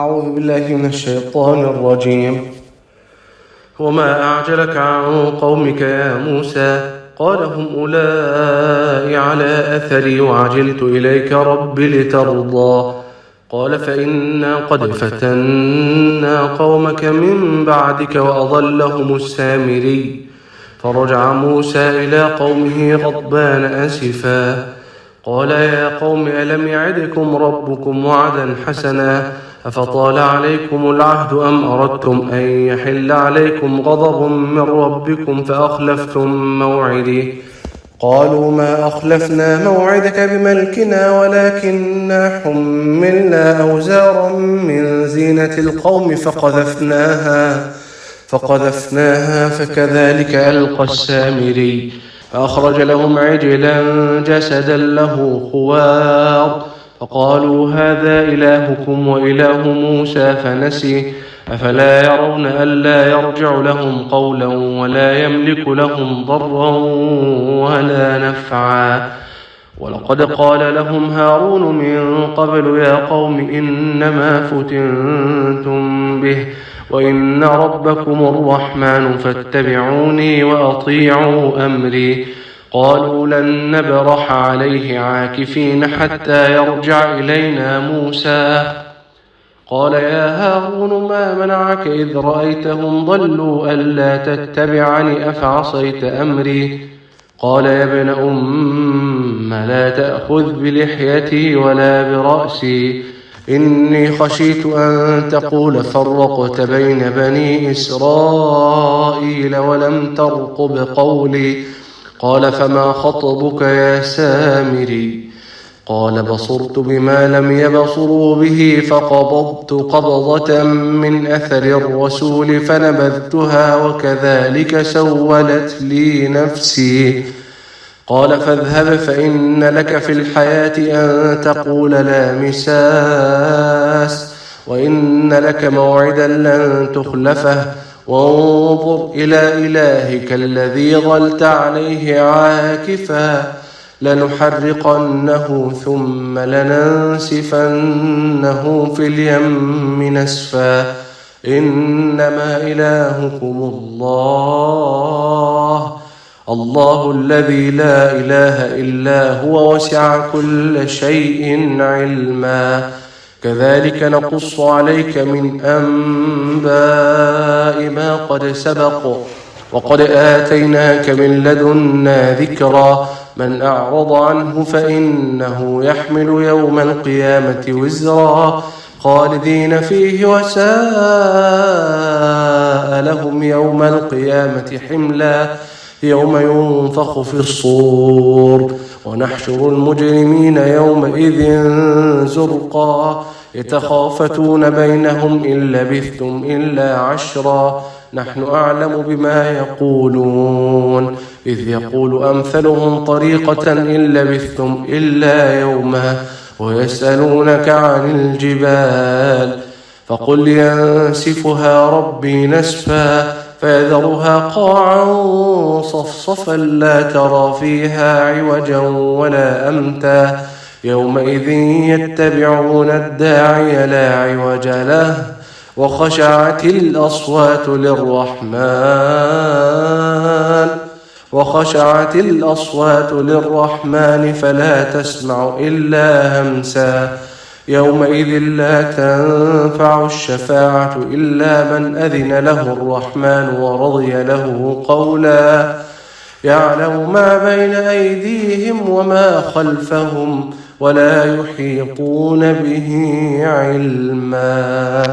أعوذ بالله من الشيطان الرجيم. وما أعجلك عن قومك يا موسى؟ قال هم أولئك على أثري وعجلت إليك رب لترضى. قال فإنا قد فتنا قومك من بعدك وأضلهم السامري. فرجع موسى إلى قومه غضبان أسفا قال يا قوم ألم يعدكم ربكم وعدا حسنا أفطال عليكم العهد أم أردتم أن يحل عليكم غضب من ربكم فأخلفتم موعدي؟ قالوا ما أخلفنا موعدك بملكنا ولكننا حملنا أوزارا من زينة القوم فقذفناها فكذلك ألقى السامري. فأخرج لهم عجلا جسدا له خوار فقالوا هذا إلهكم وإله موسى فنسي أفلا يرون ألا يرجع لهم قولا ولا يملك لهم ضرا ولا نفعا. ولقد قال لهم هارون من قبل يا قوم إنما فتنتم به وإن ربكم الرحمن فاتبعوني وأطيعوا أمري. قالوا لن نبرح عليه عاكفين حتى يرجع إلينا موسى. قال يا هارون ما منعك إذ رأيتهم ضلوا ألا تتبعني أفعصيت أمري؟ قال يا ابن أم لا تأخذ بلحيتي ولا برأسي إني خشيت أن تقول فرقت بين بني إسرائيل ولم ترقب قولي. قال فما خطبك يا سامري؟ قال بصرت بما لم يبصروا به فقبضت قبضة من أثر الرسول فنبذتها وكذلك سولت لي نفسي. قال فاذهب فإن لك في الحياة أن تقول لا مساس وإن لك موعدا لن تخلفه وانظر إلى إلهك الذي ظلت عليه عاكفا لنحرقنه ثم لننسفنه في اليم نسفا إنما إلهكم الله الذي لا إله إلا هو وسع كل شيء علما. كذلك نقص عليك من أنباء ما قد سبق وقد آتيناك من لدنا ذكرا. من أعرض عنه فإنه يحمل يوم القيامة وزرا خالدين فيه وساء لهم يوم القيامة حملا. يوم ينفخ في الصور ونحشر المجرمين يومئذ زرقا يتخافتون بينهم إن لبثتم إلا عشرا نحن أعلم بما يقولون إذ يقول أمثلهم طريقة إن لبثتم إلا يوما ويسألونك عن الجبال فقل ينسفها ربي نسفا فيذرها قاعا صفصفا لا ترى فيها عوجا ولا أمتا. يومئذ يتبعون الداعي لا عوج له وخشعت الأصوات للرحمن فلا تسمع إلا همسا. يومئذ لا تنفع الشفاعة إلا من أذن له الرحمن ورضي له قولا. يعلم ما بين أيديهم وما خلفهم ولا يحيطون به علما.